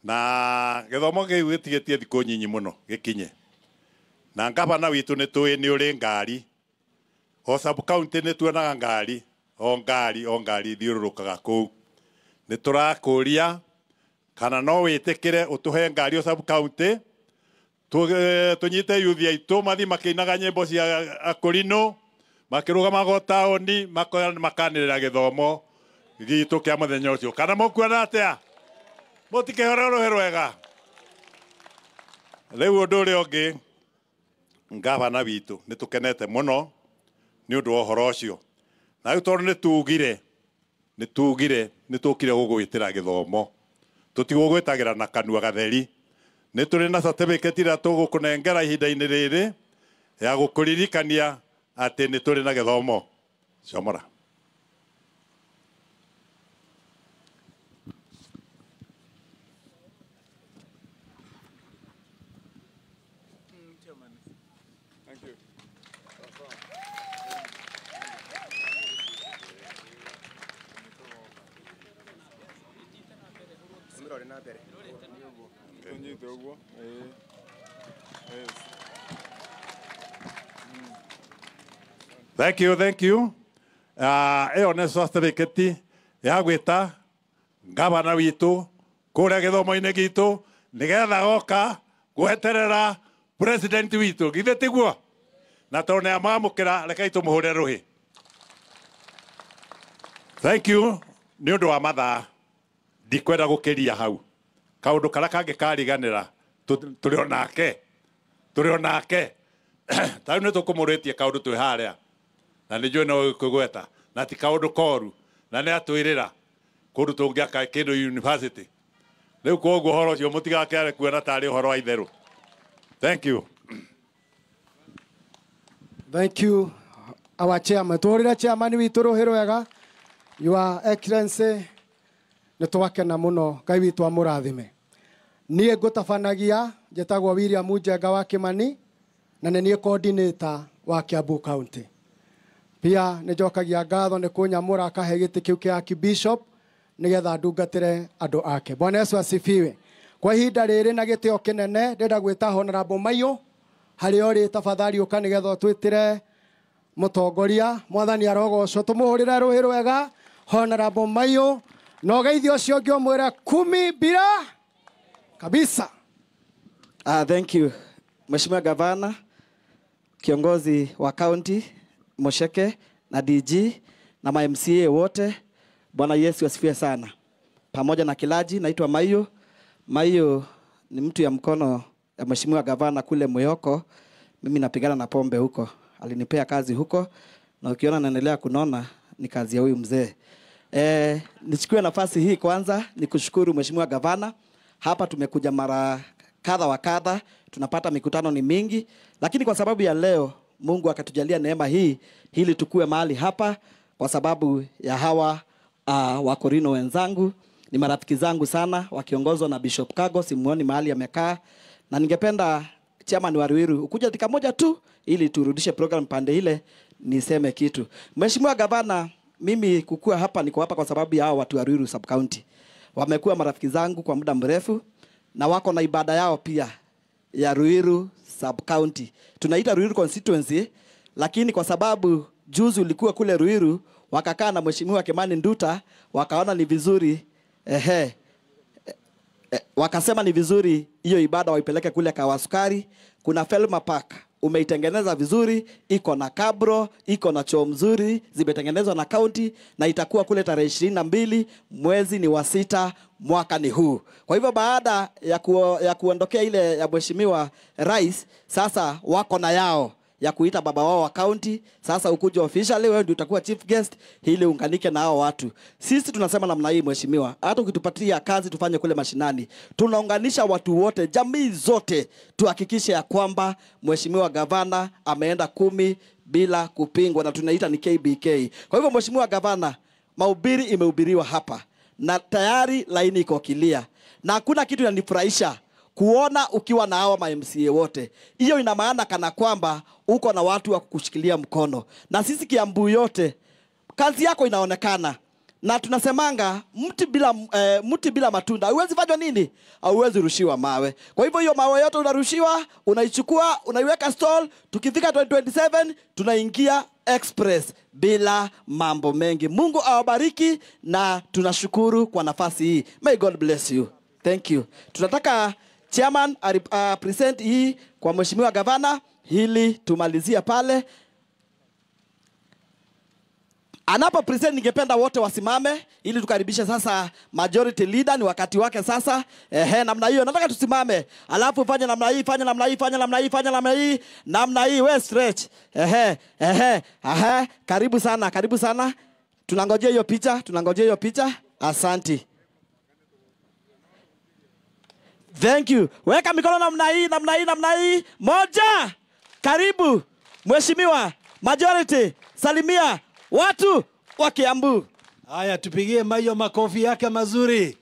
Na gĩthomo kĩu gĩtigĩtie thikũ nyinyi mũno gĩkinye. Na ngavana witũ nĩ tũĩ nĩ ũrĩ ngari. O sub county nĩ tuonaga ngari, o ngari, o ngari ithiũrũrũkaga kũu. Nĩ tũrakũria kana no wĩtĩkĩre ũtũhe ngari o sub county, tũnyite yuthi aitũ mathiĩ makĩinaga nyĩmbo cia akũrinũ, makĩrũgamaga o taũni, makanĩrĩra gĩthomo gitũ kĩa mũthenya ũcio. Kana mũkuona atĩa? Mũtikĩhore rũhĩ rwega. Rĩu ũndũ ũrĩa ũngĩ, ngavana witũ nĩ tũkenete mũno nĩ ũndũ wa ũhoro ũcio. Na rĩu tondũ nĩ tugire, nĩ tũkire gũgwĩtĩra gĩthomo. Tũtigũgwĩtagĩra na kanua gatheri. Nĩ tũrĩ na certificate ĩrĩa tũgũkũnengera ihinda-inĩ rĩrĩ ya gũkũririkania atĩ nĩ tũrĩ na gĩthomo. Comora. Thank you, thank you. Ĩyo nĩ certificate ya gwĩta ngavana witũ kũrĩa gĩthomo-inĩ gitũ nĩgetha goka gweterera president witũ. Githĩ tiguo? Na tondũ nĩ amamũkĩra, rekei tũmũhũre rũhĩ. Thank you nĩ ũndũ wa mathaa. Ndikwenda gũkĩria hau. Kaũndũ karĩa kangĩ kariganĩra, tũrĩ o nake. Tũrĩ o nake. Ta rĩu nĩ tũkũmũrĩtie kaũndũ twĩ harĩa. Na nĩ njũĩ no ũkũgweta. Na ti kaũndũ koru. Na nĩ atwĩrĩra kũndũ tũngĩaka kĩndũ university. Rĩu koguo ũhoro ũcio mũtigakĩare kuona tarĩ ũhoro wa itherũ. Thank you. Thank you, our chairman. Tũhũrĩre chairman witũ rũhĩ rwega. Your Excellency, nĩ twakena mũno. Ngai witũ amũrathime. Niĩ ngũtabanagia, njĩtagwo William Njenga wa Kĩmani, na nĩ niĩ coordinator wa Kiambu County. Pia nĩ njokagia ngatho nĩ kũnyamũra akahe gĩtĩ kĩu kĩa Archbishop nĩgetha ndungatĩre andũ ake. Bwana Yesu asifiwe. Kwa ihinda rĩrĩ na gĩtĩo kĩnene ndĩrenda gwĩta Honorable Maiyũ harĩa ũrĩ, tafadhali ũka nĩgetha ũtwĩtĩre mũtongoria. Mwathani arogocwo. Tũmũhũrĩre rũhĩ rwega Honorable Maiyũ, na ũgeithio ũcio ũngĩ ũmwĩre kumi bila kabisa. Thank you Mheshimiwa Gavana, kiongozi wa county Mucheke na DG na ma MCA wote. Bwana Yesu asifiwe sana. Pamoja na Kilaji, naitwa Maiyũ. Maiyũ ni mtu ya mkono ya Mheshimiwa Gavana kule Muyoko. Mimi napigana na pombe huko. Alinipea kazi huko na ukiona naendelea kunona ni kazi ya huyu mzee. Nichukue nafasi hii kwanza nikushukuru Mheshimiwa Gavana. Hapa tumekuja mara kadha wa kadha, tunapata mikutano ni mingi, lakini kwa sababu ya leo Mungu akatujalia neema hii ili tukue mahali hapa kwa sababu ya hawa Wakorino wenzangu. Ni marafiki zangu sana wakiongozwa na Bishop Kago, simuoni mahali amekaa. Na ningependa chairman wa Ruiru ukuja dakika moja tu ili turudishe program pande ile niseme kitu. Mheshimiwa Gavana, mimi kukua hapa niko hapa kwa sababu ya hawa watu wa Ruiru sub county. Wamekuwa marafiki zangu kwa muda mrefu na wako na ibada yao pia ya Ruiru sub county. Tunaita Ruiru constituency, lakini kwa sababu juzi ulikuwa kule Ruiru wakakaa na Mheshimiwa Kimani Nduta, wakaona ni vizuri, wakasema ni vizuri hiyo ibada waipeleke kule Kawasukari. Kuna Felma Park umeitengeneza vizuri, iko na kabro, iko na choo mzuri, zimetengenezwa na county na itakuwa kule tarehe 22 mwezi ni wa 6 mwaka ni huu. Kwa hivyo baada ya kuondokea ile ya Mheshimiwa Rais, sasa wako na yao ya kuita baba wao wa county. Sasa ukuje officially, wewe ndio utakuwa chief guest ili unganike na hao watu. Sisi tunasema namna hii mheshimiwa, hata ukitupatia kazi tufanye kule mashinani, tunaunganisha watu wote, jamii zote, tuhakikishe ya kwamba mheshimiwa gavana ameenda 10 bila kupingwa, na tunaita ni KBK. Kwa hivyo mheshimiwa gavana, mahubiri imehubiriwa hapa na tayari laini iko kilia, na hakuna kitu inanifurahisha kuona ukiwa na hawa ma MCA wote. Hiyo ina maana kana kwamba uko na watu wa kukushikilia mkono. Na sisi Kiambu yote, kazi yako inaonekana. Na tunasemanga mti bila matunda hauwezi fanywa nini? Hauwezi rushiwa mawe. Kwa hivyo hiyo mawe yote unarushiwa, unaichukua, unaiweka stall, tukifika 2027 tunaingia express bila mambo mengi. Mungu awabariki na tunashukuru kwa nafasi hii. May God bless you. Thank you. Tunataka chairman present hii kwa Mheshimiwa Gavana ili tumalizie pale. Anapo present ningependa wote wasimame ili tukaribishe sasa majority leader, ni wakati wake sasa. Namna hiyo nataka tusimame. Alafu fanya namna hii, fanya namna hii, fanya namna hii, fanya namna hii, namna hii, we stretch. Karibu sana, karibu sana. Tunangojea hiyo picha, tunangojea hiyo picha. Asante. Thank you. Weka mikono namna hii, namna hii, namna hii. Moja. Karibu Mheshimiwa Majority, salimia watu wa Kiambu. Haya, tupigie Mayo makofi yake mazuri.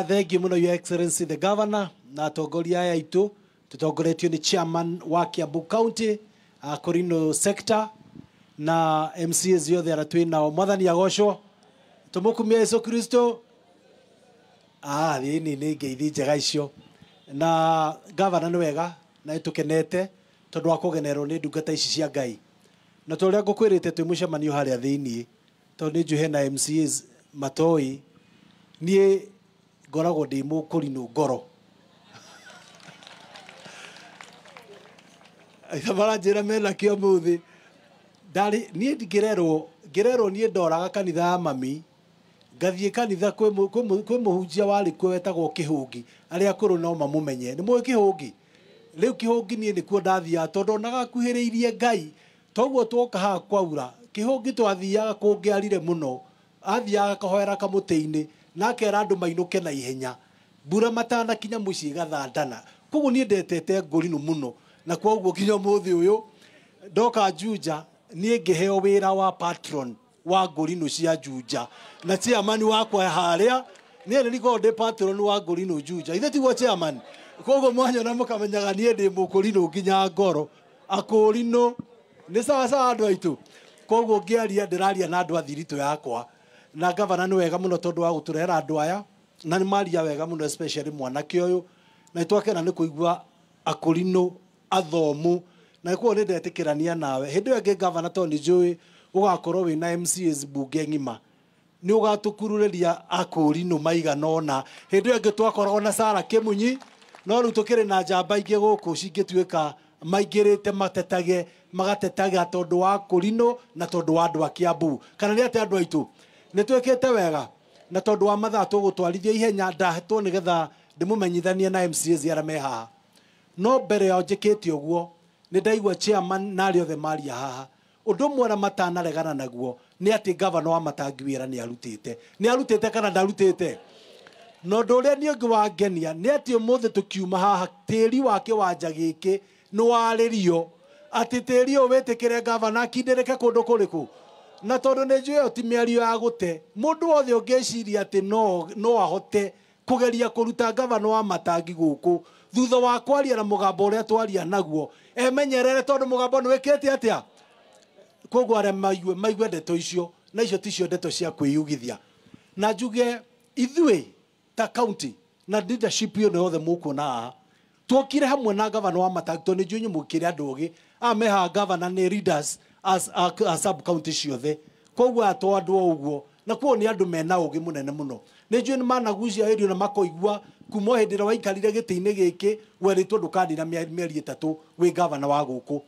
Thank you muno Your Excellency the Governor na atongoria aya itu tutongoretio ni chairman wa Kiambu County, Korino sector na MCAs yothe aria twi nao. Mwathani agocwo, tumukumia Yesu Kristo. Thini ni ngeithi njega icio. Na governor ni wega na tukenete tondu wa kugenerwo ni ndungata ici cia Ngai. Na to uria ngukwirite twi mucemanio haria thiini tondu ni njui hena MCAs matoi, nie ngoragwo ndi mukurinu ngoro. Aitha maranjira mena kio muthi ndari nie ngirerwo nie ndoraga kanitha ya mami, ngathie kanitha kwi muhunjia wari kuo wetagwo Kihungi, aria akuru no mamumenye. Ni mui Kihungi? Riu Kihungi nie nikuo ndathiaga tondu onaga akuhiriirie Ngai. Toguo twoka haha kwaura Kihungi twathiaga kungiarire muno, athiaga kahoera kamuti-ini na akera andu mainuke na ihenya mbura matanakinya mucii gathandana. Koguo nie ndetete ngũrinũ muno, na koguo nginya umuthi uyu ndoka Juja nie ngiheo wira wa patron wa ngũrinũ cia Juja na chairman wakwa haria nie nĩ ndi patron wa ngũrinũ Juja. Ithe tiguo chairman? Koguo mwanyona mukamenyaga nie ndi mũkũrinũ nginya ngoro akũrinũ nĩ sawa sawa andũ aitũ. Koguo ngĩaria ndĩraria na andũ a thiritũ yakwa. Na gavana nĩ wega mũno tondũ wa gũtũrehera andũ aya, na nĩ maria wega mũno especially mwanake ũyũ, na nĩtwakena nĩ kũigua akũrinũ athomu, na koguo nĩ ndetĩkĩrania nawe. Hĩndĩ ĩyo ĩngĩ gavana, tondũ nĩ njũĩ ũgakorwo wĩna MCAs mbunge ng'ima, nĩ ũgatũkururĩria akũrinũ maigana ũna. Hĩndĩ ĩyo ĩngĩ twakoragwo na Sarah Kĩmunyi, no rĩu tũkĩrĩ na njamba ingĩ gũkũ cingĩtuĩka maingĩrĩte matetage magatetaga tondu wa kũrinũ na tondu wa andũ a Kiambu. Kana nĩ atĩ andũ aitũ nĩ twĩkĩte wega, na tondu wa mathaa tũgũtwarithia ihenya ndahetwo nĩgetha ndĩmũmenyithanie na MCAs arĩa me haha. No mbere yao njĩkĩte ũguo nĩ ndaigua chairman na arĩa othe maria haha, ũndũ ũmwe arĩa matanaregana naguo nĩ atĩ gavana wa Matangi wĩra nĩ arutĩte. Nĩ arutĩte kana ndarutĩte? Na ũndũ ũrĩa niĩ ũngĩ wangenia nĩ atĩ ũmũthĩ tũkiuma haha tĩri wa kĩwanja gĩkĩ nĩ warĩrio atĩ tĩri ũyũ wĩtĩkĩre gavana akindĩrĩke kũndũ kũrĩkũ. Na tondũ nĩ njũĩ ĩyo ti mĩario ya gũte, mũndũ wothe ũngĩciria atĩ no ahote kũgeria kũruta gavana wa Matangi gũkũ thutha wa kwaria na mũgambo ũrĩa twaria naguo emenyerere, tondũ mũgambo nĩ wĩkĩte atĩa. Koguo arĩa maigue ndeto icio, na icio ticio ndeto cia kwĩyugithia. Na njuge ithuĩ ta county na leadership ĩyo yothe mũkuona haha, twokire hamwe na gavana wa Matangi tondũ nĩ njũĩ inyuĩ mũkĩrĩ andũ ogĩ. Aya me haha gavana nĩ leaders as a sub county ciothe, koguo aya to andũ o ũguo, na koguo nĩ andũ mena ũgĩ mũnene mũno. Nĩ njũĩ nĩ managucia hĩndĩ na makoigua kuma o hĩndĩ ĩrĩa waikarire gĩtĩ-inĩ gĩkĩ werĩtwo ndũkanina mĩeri 3 wĩ gavana wa gũkũ.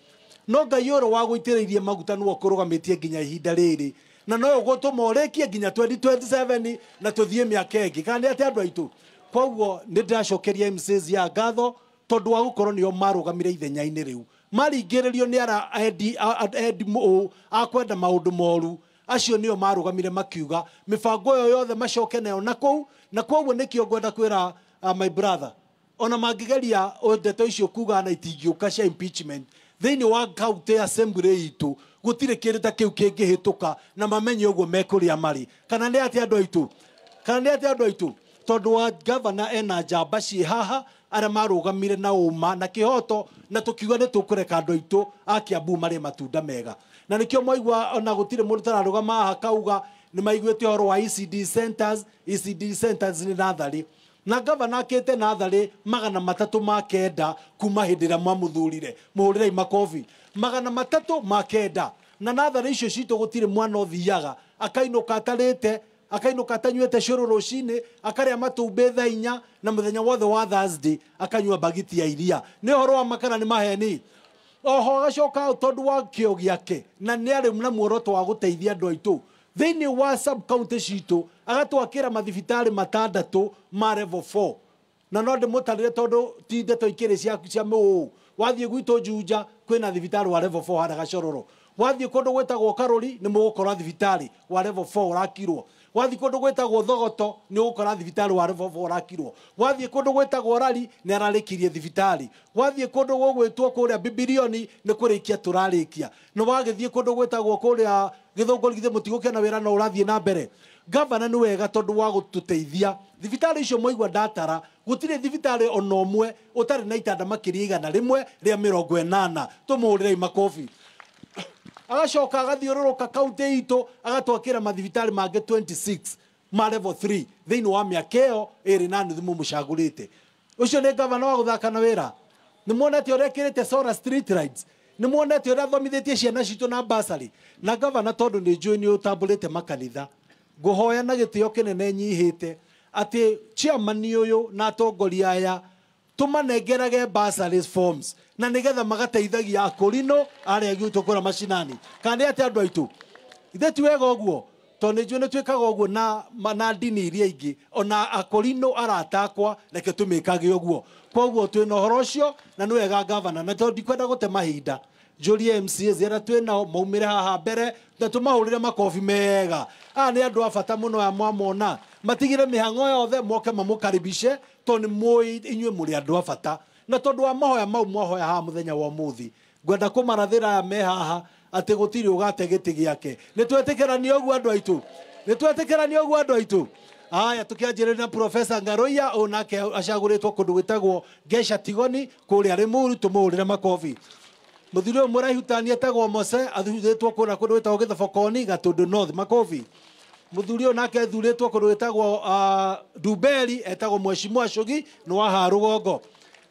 No Ngai ũrĩa wagũitĩrĩirie maguta nĩwe ũkũrũgamĩtie nginya ihinda rĩrĩ, na no ũgũtũma ũrĩkie nginya 2027 na tũthiĩ mĩaka ĩngĩ. Kana nĩ atĩ andũ aitũ? Koguo nĩ ndĩracokeria MCAs ya ngatho tondũ wa gũkorwo nĩo marũgamire ithenya-inĩ rĩu. Maringĩrĩrio nĩ ara endi a kwenda maũndũ moru, acio nĩo marũgamire makiuga mĩbango ĩyo yothe macoke nayo na kũu. Na koguo nĩkĩo ngwenda kwĩra my brother, ona mangĩgeria ndeto icio kuga na itingĩũka cia impeachment thĩinĩ wa county assembly itũ, gũtirĩ kĩndũ ta kĩu kĩngĩhĩtũka na mamenye ũguo mekũrĩa marĩ. Kana nĩ atĩ andũ aitũ? Kana nĩ atĩ andũ aitũ? Tondũ wa gavana ena njamba ciĩ haha arĩa marũgamire na ũma na kĩhoto, na tũkiuga nĩ tũkũreka andũ aitũ a Kiambu marĩe matunda mega. Na nĩkĩo mwaigua ona gũtirĩ mũndũ ũtararũgama haha akauga Nĩ maiguĩte ũhoro wa ECD centers. ECD centers nĩ natharĩ, na gavana akĩte natharĩ 309 kuma hĩndĩ ĩrĩa mwamũthurire. Mũhũrĩrei makobi. 309. Na natharĩ icio citũ gũtirĩ mwana ũthiaga akainũka atarĩte, akainũka atanyuĩte cũrũ rũcinĩ, akarĩa matumbĩ thaa 4, na mũthenya wothe wa Thursday akanyua bagiti ya iria. Nĩ ũhoro wa makana nĩ maheni. Oho agacoka tondũ wa kĩo gĩake, na nĩ arĩ na muoroto wa gũteithia andũ aitũ thĩinĩ wa sub county citũ, agatwakĩra mathibitarĩ 6 ma level 4. Na no ndĩmũtarĩre tondũ ti ndeto ikĩrĩ cia mĩũũ. Wathiĩ gwitũ Juja kwĩna thibitarĩ wa level 4 harĩa Gacororo. Wathiĩ kũndũ gwĩtagwo Karũri nĩ mũgũkora thibitarĩ wa level 4 ũrakirwo. Wathiĩ kũndũ gwĩtagwo Thogoto nĩ ũgũkora thibitarĩ wa level 4 ũrakirwo. Wathiĩ kũndũ gwĩtagwo Rari nĩ ararĩkirie thibitarĩ. Wathiĩ kũndũ gũgwĩtwo kũrĩa Bibilioni nĩ kũrĩkia tũrarĩkia. Na wagĩthiĩ kũndũ gwĩtagwo kũrĩa Gĩthũngũri githĩ mũtigũkĩona wĩra no ũrathiĩ na mbere. Gavana nĩ wega tondũ wa gũtũteithia. Thibitarĩ icio mwaigua ndatara, gũtirĩ thibitarĩ ona ũmwe ũtarĩ na itanda makĩria 180. Tũmũhũrĩrei makobi. Agacoka agathiũrũrũka kaunti itũ agatwakĩra mathibitarĩ mangĩ 26 ma level 3 thĩinĩ wa mĩaka ĩyo 2.5 mũmũcagũrĩte. Ũcio nĩ gavana wa gũthaka na wĩra. Nĩ muonete ũrĩa ekĩrĩte solar street lights. Nĩ muonete ũrĩa athomithĩtie ciana citũ na bursary. Na gavana tondũ nĩ njũĩ nĩ ũtambũrĩte makanitha, ngũhoya na gĩtĩo kĩnene nyihĩte atĩ chairman ũyũ na atongoria aya tũmanengerage bursary forms, na nĩgetha magateithagia akũrinũ arĩa gwitũ kũrĩa macinani. Kana nĩ atĩ andũ aitũ ithe ti wega ũguo, tondũ nĩ njũĩ nĩ twĩkaga ũguo na ndini iria ingĩ, ona akũrinũ arata akwa reke tũmĩkage ũguo. Koguo twĩna ũhoro ũcio na nĩ wega gavana, na tondũ ndikwenda gũte mahinda njũrie MCAs arĩa twĩ nao maumĩre haha mbere na tũmahũrĩre makobi mega. Aya nĩ andũ a bata mũno aya mwamona, matigire mĩhang'o yothe moke mamũkaribishe tondũ nĩ mũĩ inyuĩ mũrĩ andũ a bata. Na tondũ wa mahoya mau mwahoya haha mũthenya wa ũmũthĩ, ngwenda kũmarathĩra aya me haha atĩ gũtirĩ ũgate gĩtĩ gĩake. Nĩ twetĩkĩrania ũguo andũ aitũ? Nĩ twetĩkĩrania ũguo andũ aitũ? Aya, tũkĩanjĩrĩria na Professor Ngaruiya, ũyũ nake acagũrĩtwo kũndũ gwĩtagwo Gesha Tigoni kũrĩa Limuru, tũmũhũrĩre makobi. Mũthuri ũyũ mũraihu tani etagwo Mose, athurĩtwo kũrĩa kũndũ gwĩtagwo Gĩthobokoni, Gatũndũ North, makobi. Mũthuri ũyũ nake athurĩtwo kũndũ gwĩtagwo Ndumberi, etagwo Mheshimiwa Shugi, nĩ wa haha rũgongo.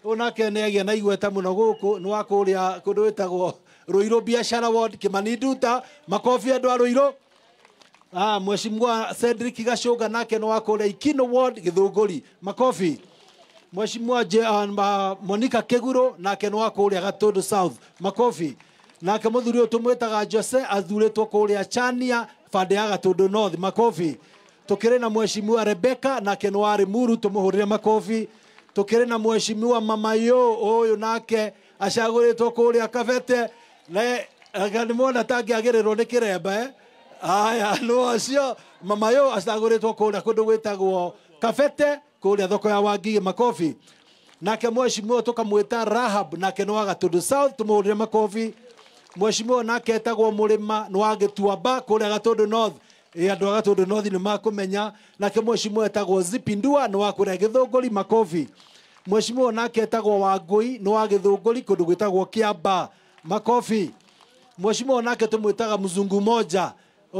Ũyũ nake nĩ agĩa na igweta mũno gũkũ, nĩ wa kũrĩa kũndũ gwĩtagwo Ruiru Biashara Ward, Kimani Nduta, makobi andũ a Ruiru. Mheshimiwa Cedric Gachũnga nake nĩ wa kũrĩa Ikino Ward, Gĩthũngũri, makobi. Mheshimiwa Monica Kĩguro nake nĩ wa kũrĩa Gatũndũ South, makobi. Nake mũthuri ũyũ tũmwĩtaga Jose athurĩtwo kũrĩa Chania bande ya Gatũndũ North, makobi. Tũkĩrĩ na Mheshimiwa Rebecca nake nĩ wa Limuru, tũmũhũrĩre makobi. Tũkĩrĩ na Mheshimiwa Mama Yo ũyũ nake acagũrĩtwo kũrĩa Kabete, na nĩ mwona tangĩagĩrĩrwo nĩ kĩremba, Aya, no acio Mama Yo acagũrĩtwo kũrĩa kũndũ gwĩtagwo Kabete kũrĩa thoko ya Wangigĩ, makobi. Nake mheshimiwa tũkamwĩta Rahab nake nĩ wa Gatũndũ South, tũmũhũrĩre makobi. Mheshimiwa nake etagwo Mũrĩma nĩ wa Gĩtuamba kũrĩa Gatũndũ North. Andũ a Gatũndũ North nĩ makũmenya. Nake mheshimiwa etagwo Zipindua nĩ wa kũrĩa Gĩthũngũri, makobi. Mheshimiwa nake etagwo Wangũi nĩ wa Gĩthũngũri kũndũ gwĩtagwo Kĩamba, makobi. Mheshimiwa nake tũmwĩtaga Mzungu Moja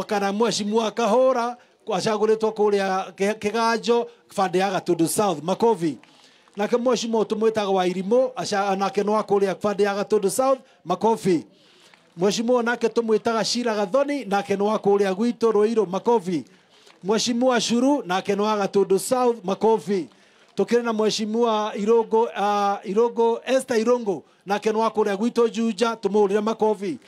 kana mheshimiwa Kahũra acagũrĩtwo kũrĩa Kĩganjo bande ya Gatũndũ South, makobi. Nake mheshimiwa tũmwĩtaga Wairimũ nake nĩ wa kũrĩa bande ya Gatũndũ South, makobi. Mheshimiwa nake tũmwĩtaga Shira Gathoni nake nĩ wa kũrĩa gwitũ Ruiru, makobi. Mheshimiwa Shuru nake nĩ wa Gatũndũ South, makobi. Tũkĩrĩ na mheshimiwa Irungu, Irungu Esther Irungu nake nĩ wa kũrĩa gwitũ Juja, tũmũhũrĩre makobi.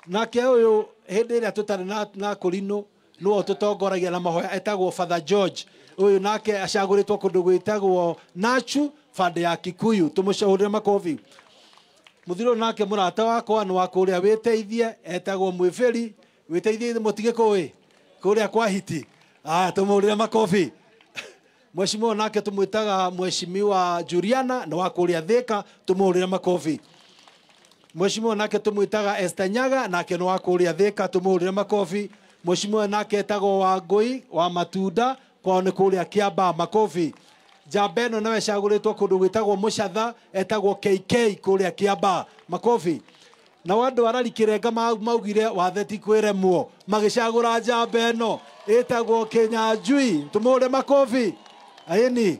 Nake ũyũ hĩndĩ ĩrĩa tũtarĩ na kũrinũ nĩwe ũtũtongoragia na mahoya etagwo Father George. Ũyũ nake acagũrĩtwo kũndũ gwĩtagwo Nachu bande ya Kikuyu, tũmũhũrĩre makobi. Mũthuri ũyũ nake mũrata wakwa nĩ wa kũrĩa wĩteithie etagwo Mwĩbĩri, wĩteithie mũtige kũĩ kũrĩa kwa Hiti. Aya, tũmũhũrĩre makobi. Mheshimiwa nake tũmwĩtaga Mheshimiwa Juliana nĩ wa kũrĩa Thika, tũmũhũrĩre makobi. Mheshimiwa nake tũmwĩtaga Esther Nyaga nake nĩ wa kũrĩa Thika, tũmũhũrĩre makobi. Mheshimiwa nake etagwo Wangũi wa Matunda kwao nĩ kũrĩa Kĩambaa, makobi. Njamba ĩno nayo ĩcagũrĩtwo kũndũ gwĩtagwo Mũcatha etagwo KK kũrĩa Kĩambaa, makobi. Na andũ arari kĩrenga maugire wathe ti kwĩremwo, magĩcagũra njamba ĩno ĩtagwo Kĩnyanjui. Tũmũhũre makobi. Aĩni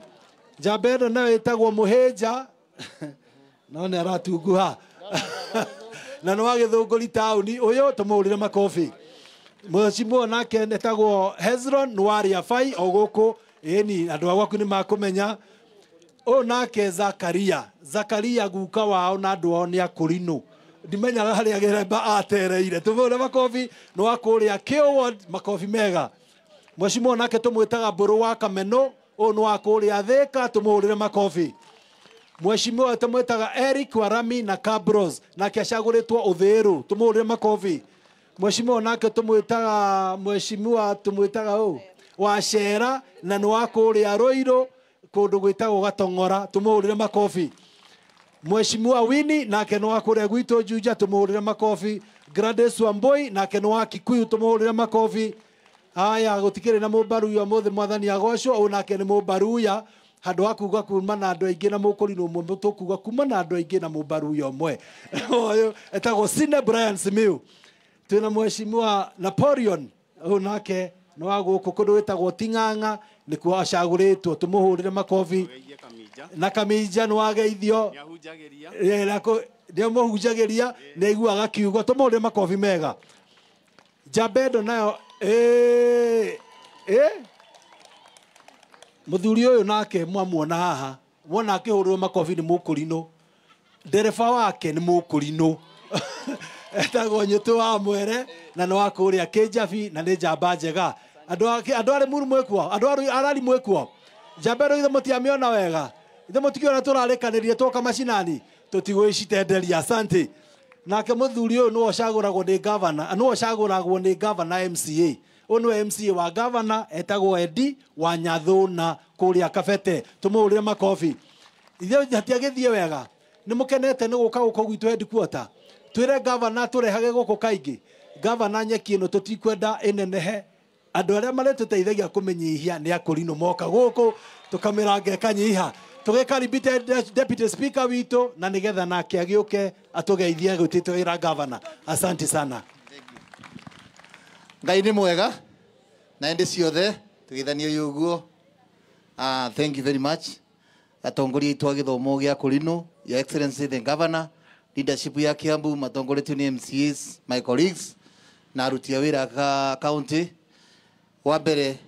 njamba ĩno nayo ĩtagwo Mũhĩnja, no nĩ aratunguha na nĩ wa Gĩthũngũri taũni ũyũ, tũmũhũrĩre makobi. Mheshimiwa nake etagwo Hezron Nwaria Fai o gũkũ. Ĩni andũ a gwaku nĩ makũmenya. Ũyũ nake Zakaria, Zakaria guka wao na andũ ao nĩ akũrinũ, ndimenyaga harĩa Gĩremba atereire. Tũmũhũre makobi, nĩ wa kũrĩa Kĩũ Ward, makobi mega. Mheshimiwa nake tũmwĩtaga Mbũrũ wa Kameno, ũyũ nĩ wa kũrĩa Thĩka, tũmũhũrĩre makobi. Mheshimiwa tũmwĩtaga Eric Warami na Cabros, nake acagũrĩtwo Ũthĩrũ, tũmũhũrĩre makobi. Mheshimiwa nake tũmwĩtaga, mheshimiwa tũmwĩtaga ũ Wacera, na nĩ wa kũrĩa Rũirũ kũndũ gwĩtagwo Gatong'ora, tũmũhũrĩre makobi. Mheshimiwa Winnie nake nĩ wa kũrĩa gwitũ Juja, tũmũhũrĩre makobi. Gladys Wambui nake nĩ wa Kikuyu, tũmũhũrĩre makobi. Aya gũtikĩrĩ na mũmbaruya ũmũthĩ, mwathani agocwo. Ũyũ nake nĩ mũmbaruya, handũ ha kuga kuma na andũ aingĩ na mũkũrinũ ũmwe, tũkuga kuma na andũ aingĩ na mũmbaruya ũmwe. Ũyũ etagwo Sine Brian Simiyu. Twĩna mheshimiwa Napoleon, ũyũ nake nĩ wa gũkũ kũndũ gwĩtagwo Ting'ang'a, nĩkuo acagũrĩtwo, tũmũhũrĩre makobi. Na Kamija nĩ wageithio, nĩ mũhunjagĩria, nĩ aiguaga kiugo, tũmũhũrĩre makobi mega. Njamba ĩno nayo mũthuri ũyũ nake mwamuona haha, mwona akĩhũrĩrwo makobi nĩ mũkũrinũ, ndereba wake nĩ mũkũrinũ, etagwo Nyũtũ wa Mwere, na nĩ wa kũrĩa Kĩnjabi, na nĩ njamba njega. Andũ arĩ muru mwĩkuo, andũ arari mwĩkuo. Njamba ĩno ithe mũtiamĩona wega, ithe mũtikĩona tũrarĩkanĩria twoka macinani, tũtigwĩcitenderia. Asante. Nake mũthuri ũyũ nĩwe ũcagũragwo nĩ gavana, nĩwe ũcagũragwo nĩ gavana MCA. Ũyũ nĩwe MCA wa gavana, etagwo Edi wa Nyathũna kũrĩa Kabete, tũmũhũrĩre makobi. Ithe hatiagĩthiĩ wega, nĩ mũkenete nĩ gũka gũkũ gwitũ headquarter. Twĩre gavana tũrehage gũkũ kaingĩ. Gavana nyeki ĩno tũtikwenda ĩnenehe, andũ arĩa marĩtũteithagia kũmĩnyihia nĩ akũrinũ moka gũkũ, tũkamĩranga ĩkanyiha. Tũgĩkaribite deputy speaker witũ, na nĩgetha nake agĩũke atũgeithie gũtĩte wĩra gavana. Asante sana. Ngai nĩ mwega na ĩndĩ ciothe tũgeithanie ũyũ ũguo. Thank you very much atongoria aitũ a gĩthomo gĩa kũrinũ, Your Excellency the Governor, leadership ya Kiambu matongoretio nĩ MCAs, my colleagues na aruti a wĩra ka county. Wa mbere